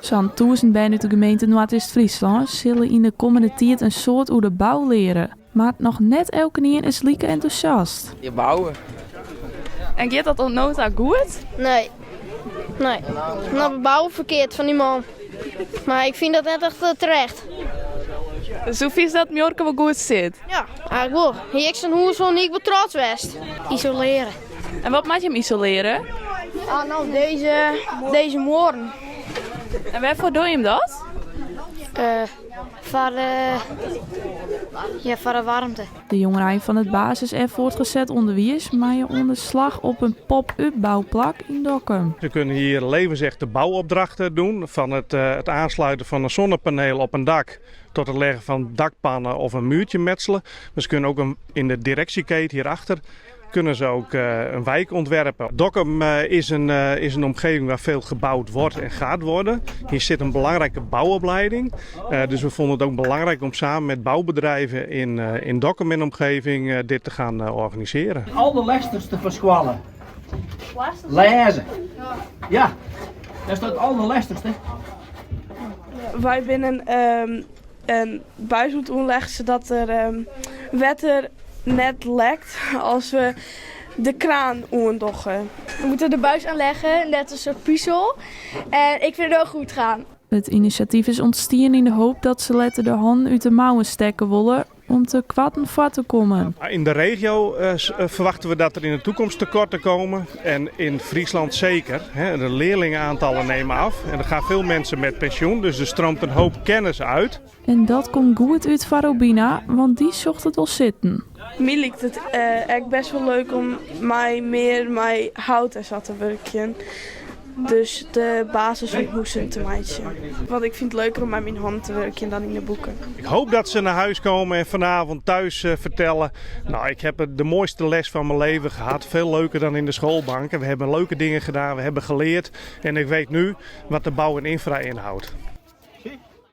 Sa'n 1000 bern út de gemeente Noardeast-Fryslân sille yn de kommende tiid in soad oer de bou leare. Mar noch net elkenien is like entûsjast. Je bouwe. En giet dat oant no ta goed? Nee. Nee. Nou, we bouwe ferkeard fan dy man. Mar ik fyn dat net echt eh, terecht. Dus hoe fynst dat muorke wol goed sit? Ja, eigentlik wol. Hie ik sa'n hûs hân, hie ik wol trots west. Isoleare. En wat moat je him isoleare? Ah, no, dizze, dizze muorren. En wêrfoar dogge je him dat? Uh, foar de, ja, foar de waarmte. De jongerein fan it basis en voortgezet onderwiis meie oan de slach op in pop-up bouplak yn Dokkum. Ze kunnen hier levensechte bouwopdrachten doen. Van het, uh, het aansluiten van een zonnepaneel op een dak tot het leggen van dakpannen of een muurtje metselen. Maar ze kunnen ook een, in de directieketen hierachter kunnen ze ook uh, een wijk ontwerpen. Dokkum uh, is, een, uh, is een omgeving waar veel gebouwd wordt en gaat worden. Hier zit een belangrijke bouwopleiding. Dus we vonden het ook belangrijk om samen met bouwbedrijven in, in Dokkum en omgeving dit te gaan organiseren. It alderlêstichste fan skoalle. Lêze. Ja, dat is it alderlêstichste. Wy binne um, in buis oan it oanlizzen sadat der um, wetter net lekt as we de kraan oandogge. We moeten de buis aanleggen, net een soort puzzel. En ik vind het wel goed gaan. It inisjatyf is ûntstien yn de hoop dat se letter de hannen út de mouwen stekke wolle om tekoarten foar te kommen. In de regio uh, verwachten we dat er in de toekomst tekorten komen. En in Friesland zeker. De leerlingenaantallen nemen af. En er gaan veel mensen met pensioen. Dus er stroomt een hoop kennis uit. En dat komt goed út foar Robina, want dy sjocht it wol sitten. My liket it uh, ek best wol leuk om mei mear mei hout en sa te wurkjen. Dus de basis om huzen te meitsjen. Want ik fyn it leuker om mei myn hannen te wurkjen dan yn de boeken. Ik hoop dat ze naar huis komen en vanavond thuis uh, vertellen. Nou, ik heb de mooiste les van mijn leven gehad. Veel leuker dan in de schoolbanken. We hebben leuke dingen gedaan, we hebben geleerd. En ik weet nu wat de bouw en infra inhoudt.